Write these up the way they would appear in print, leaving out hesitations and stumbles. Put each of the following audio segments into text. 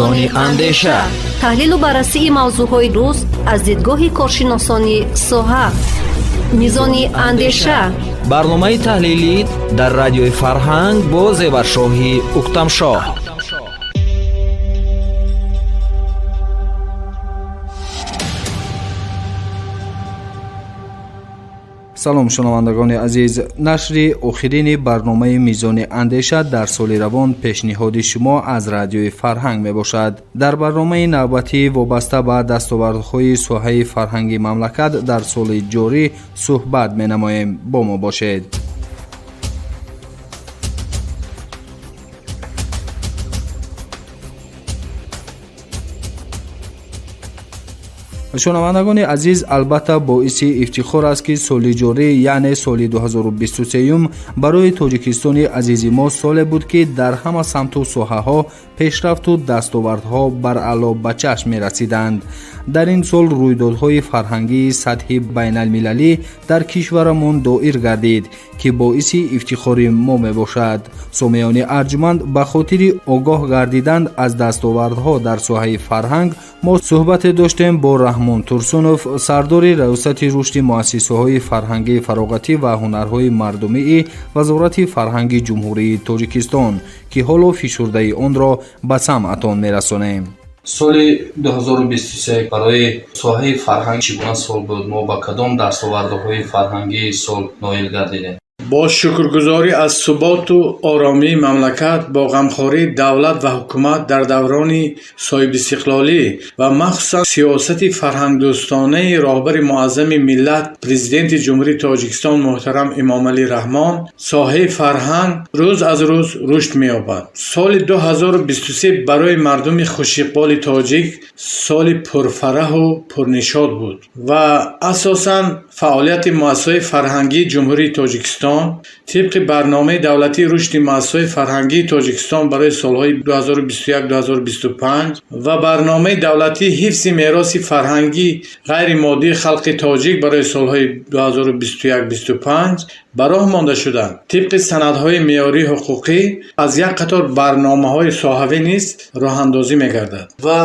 Мизони андеша. Таҳлилу баррасии мавзӯъҳои рӯз аз дидгоҳи коршиносони соҳа. Мизони андеша. Барномаи таҳлилӣ дар радиои Фарҳанг бо Зеваршоҳи Уктамшоҳ. Салом, шунавандагони азиз. Нашри охирини барномаи Мизони андеша дар соли равон пешниҳоди шумо аз радиои Фарҳанг мебошад. Дар барномаи навбатӣ вобаста ба дастовардҳои соҳаи фарҳанги мамлакат дар соли ҷорӣ суҳбат менамоем. Бо мо бошед. Шунавандагони азиз, албатта, боиси ифтихор аст, ки соли ҷорӣ, яъне соли 2023, барои Тоҷикистони азизи мо соле буд, ки дар ҳама самту соҳаҳо пешрафту дастовардҳо баръало ба чашм мерасиданд. Дар ин сол рӯйдодҳои фарҳангии сатҳи байналмилалӣ дар кишварамон доир гардид, ки боиси ифтихори мо мебошад. Сомеёни арҷманд, ба хотири огоҳ гардидан аз дастовардҳо дар соҳаи фарҳанг мо суҳбате доштем бо Раҳмон Турсунов, сардори Раёсати рушди муассисаҳои фарҳангии фароғатӣ ва ҳунарҳои мардумии Вазорати фарҳанги Ҷумҳурии Тоҷикистон, ки ҳоло фишурдаи онро ба самъатон мерасонем. Соли 2023 барои соҳаи фарҳанг чӣ гуна сол буд? Мо ба кадом дастовардҳои фарҳангии сол ноил гардидем? Бо шукргузорӣ аз суботу оромии мамлакат, бо ғамхории давлат ва ҳукумат дар даврони соҳибистиқлолӣ ва махсусан сиёсати фарҳангдӯстонаи роҳбари муаззами миллат, Президенти Ҷумҳурии Тоҷикистон муҳтарам Эмомалӣ Раҳмон, соҳаи фарҳанг рӯз аз рӯз рушд меёбад. Соли 2023 барои мардуми хушиқболи тоҷик соли пурфараҳу пурнишод буд ва асосан фаъолияти муассисаҳои фарҳангии Ҷумҳурии Тоҷикистон тибқи Барномаи давлатии рушди муассисаҳои фарҳангии Тоҷикистон барои солҳои 2021-2025 ва Барномаи давлатии ҳифзи мероси фарҳангии ғайримоддии халқи тоҷик барои солҳои 2021-25 ба роҳ монда шуда, тибқи санадҳои меъёрии ҳуқуқӣ аз як қатор барномаҳои соҳавӣ низ роҳандозӣ мегардад. Ва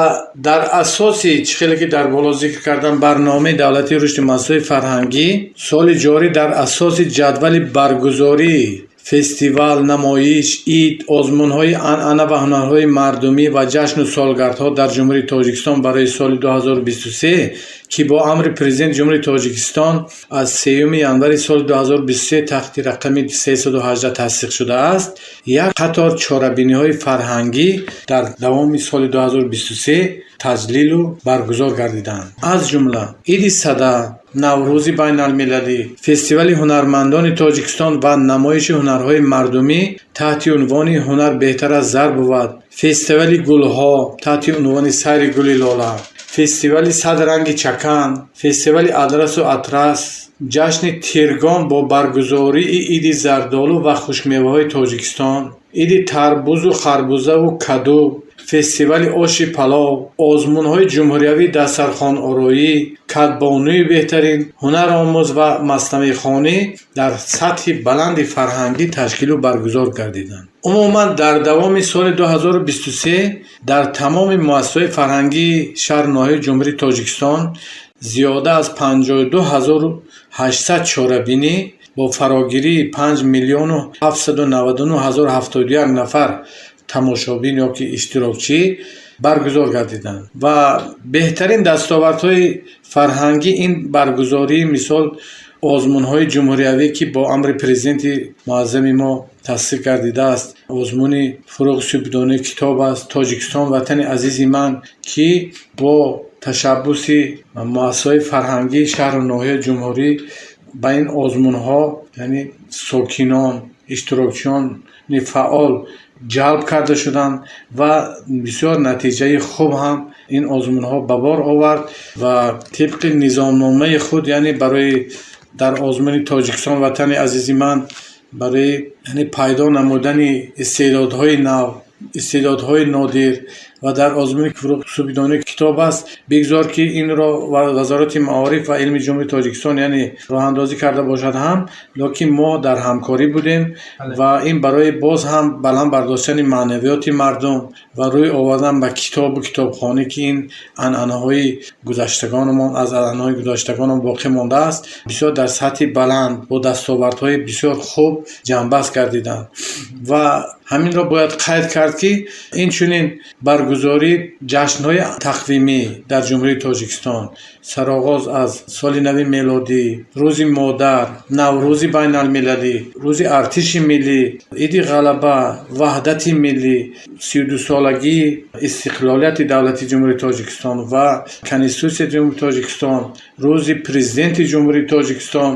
дар асоси чӣ хеле ки дар боло зикр кардам, Барномаи давлатии рушди муассисаҳои фарҳангӣ соли ҷорӣ дар асоси ҷадвали баргузории фестивал, намоиш, ид, озмунҳои анъана ва ҳунарҳои мардумӣ ва ҷашну солгардҳо дар Ҷумҳурии Тоҷикистон барои соли 2023, ки бо амри Президенти Ҷумҳурии Тоҷикистон аз 3 январи соли 2023 таҳти рақами 318 тасдиқ шудааст, як қатор чорабиниҳои фарҳангӣ дар давоми соли 2023 таҷлилу баргузор гардиданд. Аз ҷумла Иди Сада, Наврӯзи байналмилалӣ, фестивали ҳунармандони Тоҷикистон ва намоиши ҳунарҳои мардумӣ таҳти унвони «Ҳунар беҳтар аз зар бувад», фестивали гулҳо таҳти унвони «Сайри гули лола», фестивали «Сад ранги чакан», фестивали адрасу атрас, ҷашни Тиргон бо баргузории Иди зардолу ва хушкмеваҳои Тоҷикистон, Иди тарбузу харбузаву каду, фестивали оши палов, озмунҳои ҷумҳуриявии дастархонороӣ, кадбонуи беҳтарин, ҳунаромӯз ва маснавихонӣ дар сатҳи баланди фарҳангӣ ташкилу баргузор гардиданд. Умуман, дар давоми соли 2023 дар тамоми муассисаҳои фарҳангии шаҳру ноҳияи Ҷумҳурии Тоҷикистон зиёда аз 52 800 чорабинӣ бо фарогирии 5 799 071 нафар тамошобин ё ки иштирокчӣ баргузор гардиданд. Ва беҳтарин дастовардҳои фарҳангӣ ин баргузории, мисол, озмунҳои ҷумҳуриявӣ, ки бо амри Президенти муаззами мо тасдиқ гардидааст, озмуни «Фурӯғи субҳдонии китоб аст», «Тоҷикистон ватани азизи ман», ки бо ташаббуси муассисаҳои фарҳангии шаҳру ноҳияи ҷумҳурӣ ба ин озмунҳо, яъне сокинон, иштирокчиёни фаъол ҷалб карда шуданд ва бисёр натиҷаи хуб ҳам ин озмунҳо ба бор овард. Ва тибқи низомномаи худ, яъне барои дар озмуни «Тоҷикистон ватани азизи ман» барои, яъне, пайдо намудани истеъдодҳои нав, истеъдодҳои нодир Ва дар озмуни «Фурӯғи субҳи китоб» аст, бигзор ки инро Вазорати маориф ва илми Ҷумҳурии Тоҷикистон, яъне, роҳандозӣ карда бошад ҳам, лекин мо дар ҳамкорӣ будем ва ин барои боз ҳам баланд бардоштани маънавиёти мардум ва рӯй овардан ба китобу китобхонӣ, ки ин анъанаҳои гузаштагонамон, аз анъанаҳои гузаштагонамон боқӣ мондааст, бисёр дар сатҳи баланд бо дастовардҳои бисёр хуб ҷамъбаст гардиданд. Ва ҳаминро бояд қайд кард, ки инчунин баргузории ҷашнҳои тақвимӣ дар Ҷумҳурии Тоҷикистон, сароғоз аз Соли нави мелодӣ, Рӯзи модар, Наврӯзи байналмилалӣ, Рӯзи артиши миллӣ, Иди Ғалаба, Ваҳдати миллӣ, 32-солагии истиқлолияти давлати Ҷумҳурии Тоҷикистон ва Конститутсияи Ҷумҳурии Тоҷикистон, Рӯзи Президенти Ҷумҳурии Тоҷикистон,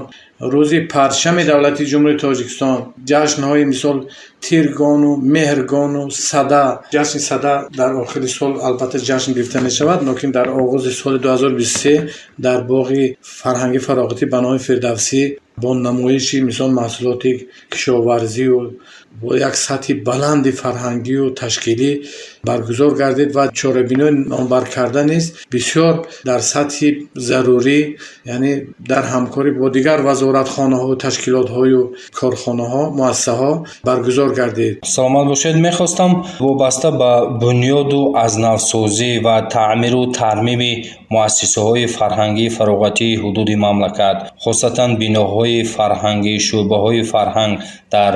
Рӯзи парчами давлати Ҷумҳурии Тоҷикистон, ҷашнҳои мисол Тиргону Меҳргону Сада. Ҷашни Сада дар охири сол албатта ҷашн гирифта мешавад, лекин дар оғози соли 2023 дар боғи фарҳанги фароғатӣ ба номи Фирдавсӣ бо намоиши мисол маҳсулоти кишоварзию бо як сатҳи баланди фарҳангию ташкилӣ баргузор гардид ва чорабиниҳои номбаркарда низ бисёр дар сатҳи зарурӣ, яъне дар ҳамкорӣ бо дигар вазоратхонаҳо, ташкилотҳою корхонаҳо, муассисаҳо баргузор гардид. Саломат бошед. Мехостам вобаста ба бунёду аз навсозӣ ва таъмиру тармими муассисаҳои фарҳангии фароғатии ҳудуди мамлакат, хосатан биноҳои фарҳангӣ, шӯъбаҳои фарҳанг дар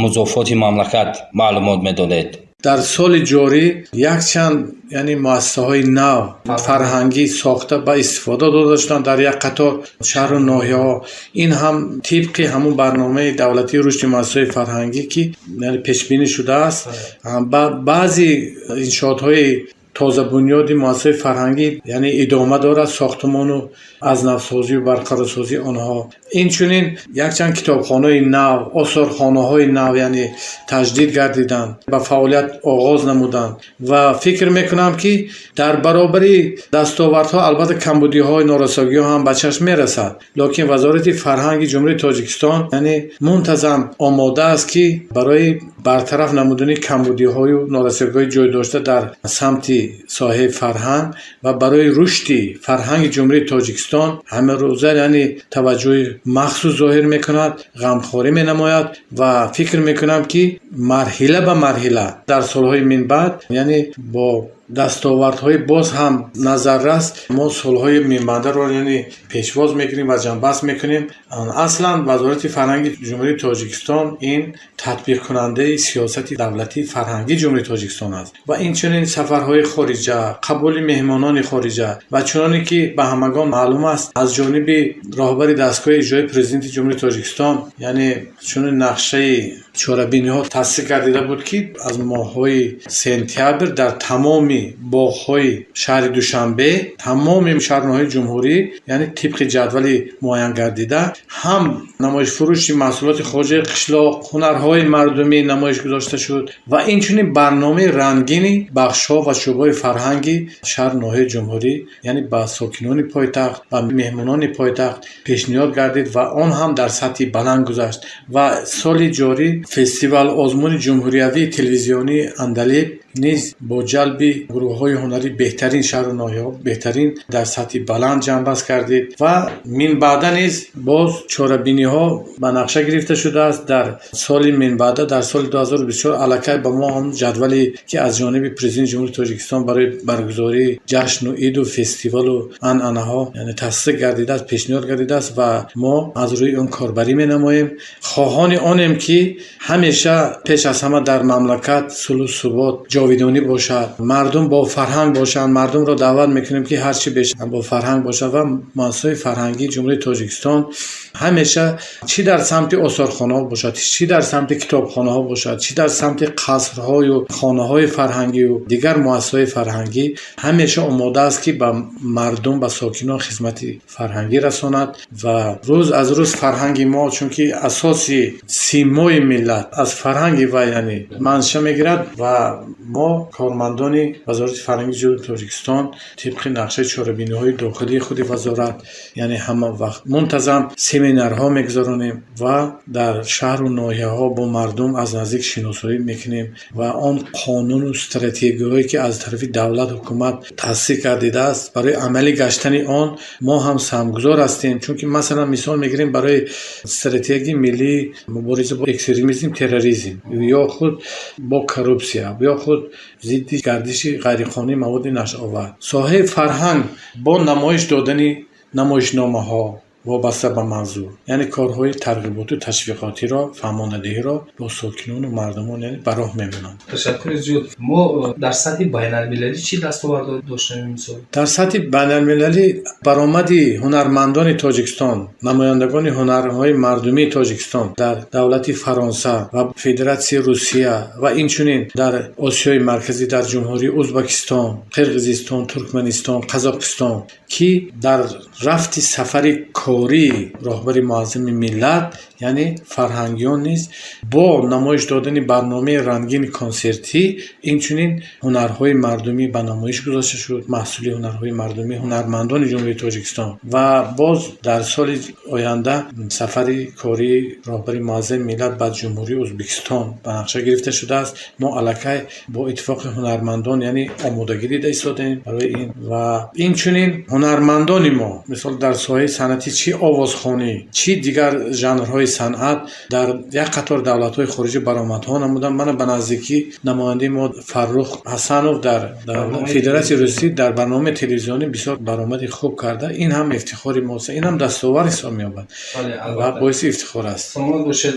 музофоти мамлакат маълумот медодед. Дар соли ҷорӣ якчанд, яъне, муассисаҳои нав фарҳангӣ сохта ба истифода дода шуданд дар як қатор шаҳру ноҳияҳо. Ин ҳам тибқи ҳамун барномаи давлатии рушди муассисаҳои фарҳангӣ, ки пешбинӣ шудааст. Баъзе иншоотҳои тозабунёди муассисаҳои фарҳангӣ, яъне, идома дорад сохтмону аз навсозию барқарорсозии онҳо. Инчунин якчанд китобхонаи нав, осорхонаҳои нав, яъне, таҷдид гардиданд, ба фаъолият оғоз намуданд. Ва фикр мекунам, ки дар баробари дастовардҳо албатта камбудиҳои норасогиҳо ҳам ба чашм мерасад, лекин Вазорати фарҳанги Ҷумҳурии Тоҷикистон, яъне, мунтазам омода аст, ки барои бартараф намудани камбудиҳою норасогиҳои ҷой дошта дар самти соҳаи фарҳанг ва барои рушди фарҳанги Ҷумҳурии Тоҷикистон ҳамарӯза, яъне, таваҷҷӯҳи махсус зоҳир мекунад, ғамхорӣ менамояд. Ва фикр мекунам, ки марҳила ба марҳила дар солҳои минбаъд, яъне, бо дастовардҳои боз ҳам назаррас мо солҳои минбаъдаро, яъне, пешвоз мекунем ва ҷамъбаст мекунем. Аслан Вазорати фарҳанги Ҷумҳурии Тоҷикистон ин татбиқкунандаи сиёсати давлатии фарҳангии Ҷумҳурии Тоҷикистон аст. Ва инчунин сафарҳои хориҷа, қабули меҳмонони хориҷа ва чуноне ки ба ҳамагон маълум аст, аз ҷониби роҳбари дастгоҳи иҷроии Президенти Ҷумҳурии Тоҷикистон, яъне, чунин нақшаи чорабиниҳо тасдиқ гардида буд, ки аз моҳҳои сентябр дар тамоми боғҳои шаҳри Душанбе, тамоми шаҳру ноҳияи ҷумҳурӣ, яъне, тибқи ҷадвали муайян гардида ҳам намоишфурӯши маҳсулоти хоҷаи қишлоқ, ҳунарҳои мардумӣ намоиш гузошта шуд ва инчунин барномаи рангини бахшҳо ва шӯъбаҳои фарҳанги шаҳру ноҳияи ҷумҳурӣ, яъне, ба сокинони пойтахт ва меҳмонони пойтахт пешниҳод гардид ва он ҳам дар сатҳи баланд гузашт. Ва соли ҷорӣ фестивал озмуни ҷумҳуриявии телевизионии «Андалеб» низ бо ҷалби гурӯҳҳои ҳунарии беҳтарин шаҳру ноҳияҳо беҳтарин дар сатҳи баланд ҷамъбаст гардид. Ва минбаъда низ боз чорабиниҳо ба нақша гирифта шудааст дар соли минбаъда, дар соли 2024. Аллакай ба мо он ҷадвале, ки аз ҷониби Президенти Ҷумҳурии Тоҷикистон барои баргузории ҷашну иду фестивалу анъанаҳо, яъне, тасдиқ гардидааст, пешниҳод гардидааст ва мо аз рӯи он корбарӣ менамоем. Хоҳони онем, ки ҳамеша пеш аз ҳама дар мамлакат сулҳу субот ҷовидонӣ бошад, мардум бо фарҳанг бошанд. Мардумро даъват мекунем, ки ҳарчи бештар бо фарҳанг бошад. Ва муассисаҳои фарҳангии Ҷумҳурии Тоҷикистон ҳамеша, чӣ дар самти осорхонаҳо бошад, чӣ дар самти китобхонаҳо бошад, чӣ дар самти қасрҳою хонаҳои фарҳангию дигар муассисаҳои фарҳангӣ, ҳамеша омода аст, ки ба мардум, ба сокинон хизмати фарҳангӣ расонад. Ва рӯз аз рӯз фарҳанги мо, чунки асоси симои миллат Миллат аз фарҳанги вай, яъне, манша мегирад. Ва мо, кормандони Вазорати фарҳанги Ҷумҳурии Тоҷикистон, тибқи нақшаи чорабиниҳои дохилии худи вазорат, яъне, ҳама вақт мунтазам семинарҳо мегузаронем ва дар шаҳру ноҳияҳо бо мардум аз наздик шиносоӣ мекунем ва он қонуну стратегияҳое, ки аз тарафи давлат, ҳукумат тасдиқ гардидааст, барои амалӣ гаштани он мо ҳам саҳмгузор ҳастем. Чунки, масалан, мисол мегирем барои стратегияи миллии мубориза бо экстремизм, терроризм ё худ бо коррупсия ё худ зидди гардиши ғайриқонунии маводи нашъаовар. Соҳаи фарҳанг бо намоиш додани намоишномаҳо вобаста ба мавзӯъ, яъне, корҳои тарғиботу ташвиқотиро, фаҳмонадиҳиро бо сокинону мардумон, яъне, ба роҳ мемонанд. Ташаккури зиёд. Мо дар сатҳи байналмилалӣ чӣ дастовардҳо доштем имсол? Дар сатҳи байналмилалӣ баромади ҳунармандони Тоҷикистон, намояндагони ҳунарҳои мардумии Тоҷикистон дар давлати Фаронса ва Федератсияи Русия ва инчунин дар Осиёи Марказӣ, дар Ҷумҳурии Ӯзбекистон, Қирғизистон, Туркманистон, Қазоқистон, ки дар рафти сафари кории роҳбари муаззами миллат, яъне, фарҳангиён низ бо намоиш додани барномаи рангини консертӣ, инчунин ҳунарҳои мардумӣ ба намоиш гузошта шуд, маҳсули ҳунарҳои мардумӣ ҳунармандони Ҷумҳурии Тоҷикистон. Ва боз дар соли оянда сафари кории роҳбари муаззами миллат ба Ҷумҳурии Ӯзбекистон ба нақша гирифта шудааст. Мо аллакай бо иттифоқи ҳунармандон, яъне, омодагӣ дида истодаем барои ин. Ва инчунин ҳунармандони мо, мисол, дар соҳаи санъатӣ, чӣ овозхонӣ, чӣ дигар жанрҳои санъат, дар як қатор давлатҳои хориҷӣ баромадҳо намуданд. Мана, ба наздикӣ намояндаи мо Фаррух Ҳасанов дар Федератсияи Русӣ дар барномаи телевизионӣ бисёр баромади хуб карда. Ин ҳам ифтихори мост, ин ҳам дастовард ҳисоб меёбад ва боиси ифтихор аст. Саломат бошед.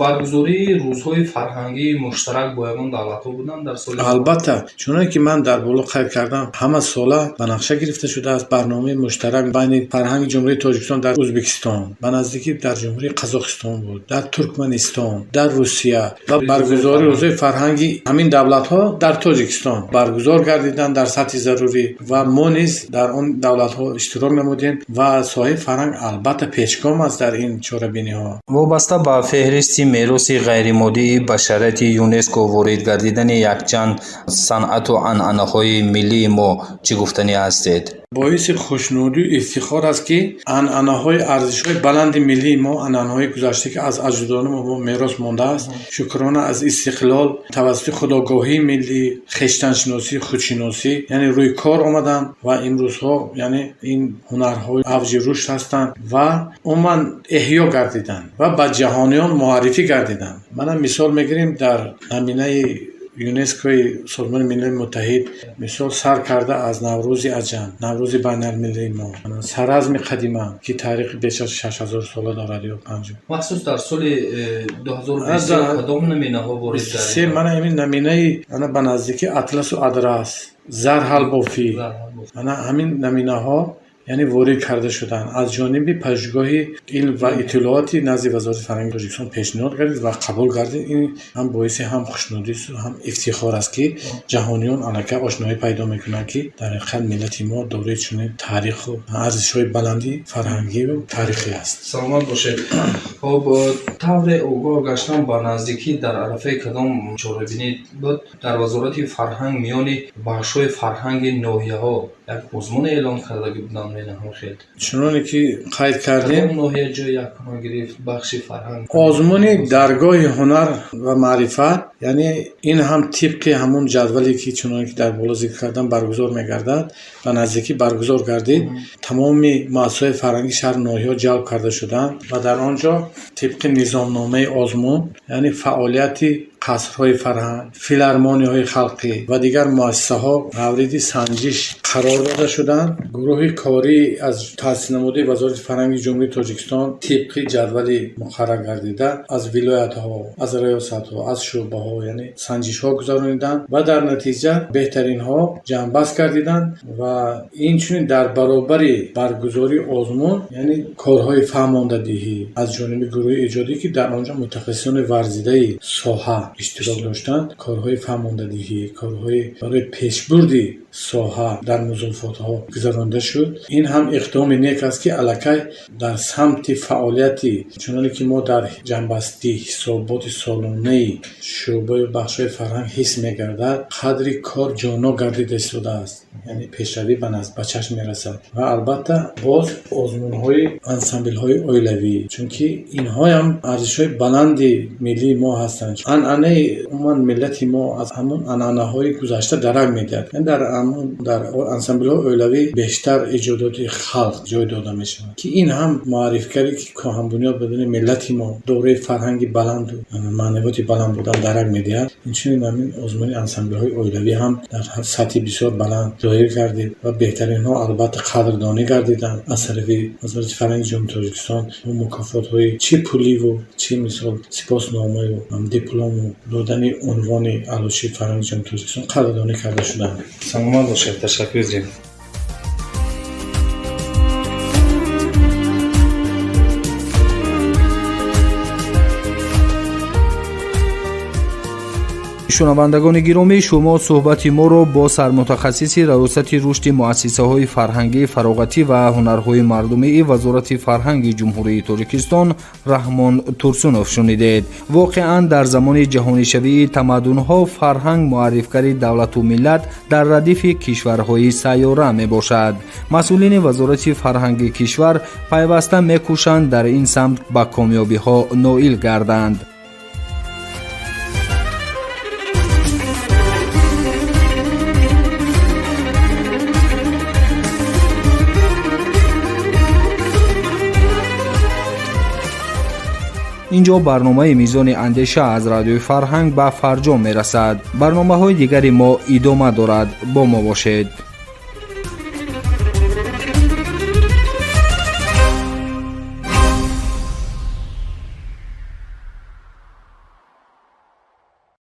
Баргузории рӯзҳои фарҳангии муштарак бо ягон давлатҳо буданд дар соли? Албатта, чуноне ки ман дар боло қайд кардам, ҳама сола ба нақша гирифта шудааст барномаи муштарак байни фарҳанги Ҷумҳурии Тоҷикистон дар Ӯзбекистон, ба наздикӣ дар Ҷумҳурии Қазоқистон буд, дар Туркманистон, дар Русия ва баргузории рӯзҳои фарҳанги ҳамин давлатҳо дар Тоҷикистон баргузор гардиданд дар сатҳи зарурӣ ва мо низ дар он давлатҳо иштирок намудем. Ва соҳаи фарҳанг, албатта, пешгом аст дар ин чорабиниҳо. Вобаста ба феҳристи мероси ғайримоддии башарияти ЮНЕСКО ворид гардидани якчанд санъату анъанаҳои миллии мо чӣ гуфтанӣ ҳастед? Боиси хушнудию ифтихор аст, ки анъанаҳои арзишҳои баланди миллии мо, анъанаҳои гузашта, ки аз аҷдодони мо мерос мондааст, шукрона аз истиқлол, тавассути худогоҳии миллӣ, хештаншиносӣ, худшиносӣ, яъне, рӯи кор омаданд ва имрӯзҳо, яъне, ин ҳунарҳои авҷи рушд ҳастанд ва умуман эҳё гардиданд ва ба ҷаҳониён муаррифӣ гардиданд. Мана, мисол мегирем, дар наминаи ЮНЕСКОи Созмони Милали Муттаҳид, мисол, сар карда аз Наврӯзи аҷам, Наврӯзи байналмилалии мо, саразми қадима, ки таърихи беш аз 6000 сола дорад ё панҷ. Махсус дар соли 2023 кадом наминаҳо ворид? Се, мана, ҳамин наминаи, ана, ба наздикӣ атласу адрас, зарҳалбофӣ, ана ҳамин наминаҳо, яъне, ворид карда шуданд, аз ҷониби Пажӯҳишгоҳи илм ва иттилооти назди Вазорати фарҳанги Тоҷикистон пешниҳод гардид ва қабул гардид. Ин ҳам боиси ҳам хушнудисту ҳам ифтихор аст, ки ҷаҳониён аллакай ошноӣ пайдо мекунанд, ки дар ҳақиқат миллати мо дорои чунин таъриху арзишҳои баланди фарҳангию таърихӣ аст. Саломат бошед. Хоб, тавре огоҳ гаштам, ба наздикӣ дар арафаи кадом чорабинӣ буд, дар Вазорати фарҳанг миёни бахшҳои фарҳанги ноҳияҳо як озмуне эълон карда буданд, менаҳам хел. Чуноне ки қайд кардем, ноҳия ҷои якума гирифт бахши фарҳанг? Озмуни Даргоҳи ҳунар ва маърифат, яъне, ин ҳам тибқи ҳамон ҷадвале, ки чуноне ки дар боло зикр кардам, баргузор мегардад, ба наздикӣ баргузор гардид. Тамоми муассисаҳои фарҳанги шаҳру ноҳияҳо ҷалб карда шуданд ва дар он ҷо тибқи низомномаи озмун, яъне, фаъолияти қасрҳои фарҳанг, филармонияҳои халқӣ ва дигар муассисаҳо мавриди санҷиш қарор дода шуданд. Гурӯҳи корӣ аз таъсиснамудаи Вазорати фарҳанги Ҷумҳурии Тоҷикистон тибқи ҷадвали муқаррар гардида аз вилоятҳо, аз раёсатҳо, аз шӯъбаҳо, яъне, санҷишҳо гузарониданд ва дар натиҷа беҳтаринҳо ҷамъбаст гардиданд. Ва инчунин дар баробари баргузории озмун, яъне, корҳои фаҳмондадиҳӣ аз ҷониби гурӯҳи эҷодӣ, ки дар он ҷо мутахассисони варзидаи соҳа иштирок доштанд, корҳои фаҳмондадиҳӣ, корҳои барои пешбурди соҳа дар музофотҳо гузаронда шуд. Ин ҳам иқдоми нек аст, ки аллакай дар самти фаъолияти, чуноне ки мо дар ҷамъбастии ҳисоботи солонаи шӯъбаю бахшҳои фарҳанг ҳис мегардад, қадри кор ҷоннок гардида истодааст, яъне пешравӣ ба чашм мерасад. Ва албатта, боз озмунҳои ансамблҳои оилавӣ, чунки инҳоям арзишҳои баланди миллии мо ҳастанд. Анъанаи умуман миллати мо аз ҳамон анъанаҳои гузашта дарак медиҳад. Дар ансамблҳои оилавӣ бештар эҷодоти халқ ҷой дода мешавад, ки ин ҳам муаррифгаре, ки кӯҳанбунёд будани миллати мо, дораи фарҳанги баланду маънавиёти баланд будан дарак медиҳад. Инчунин ҳамин озмуни ансамблҳои оилавӣ ҳам дар сатҳи бисёр баланд доир гардид ва беҳтаринҳо албатта қадрдонӣ гардиданд аз тарафи Вазорати фарҳанги Ҷумҳурии Тоҷикистон. Мукофотҳои чӣ пуливу, чӣ мисол сипосномаю диплому додани унвони Аълочии фарҳанги Ҷумҳурии Тоҷикистон қадрдонӣ карда шуданд. Саломат бошед, ташаккур зиёд. Шунавандагони гиромӣ, шумо суҳбати моро бо сармутахассиси Раёсати рушди муассисаҳои фарҳангӣ, фароғатӣ ва ҳунарҳои мардумии Вазорати фарҳанги Ҷумҳурии Тоҷикистон Раҳмон Турсунов шунидед. Воқеан, дар замони ҷаҳонишавии тамаддунҳо фарҳанг муаррифгари давлату миллат дар радифи кишварҳои сайёра мебошад. Масъулини Вазорати фарҳанги кишвар пайваста мекӯшанд дар ин самт ба комёбиҳо ноил гарданд. Инҷо барномаи «Мизони андеша» аз Радиои Фарҳанг ба фарҷом мерасад. Барномаҳои дигари мо идома дорад, бо мо бошед.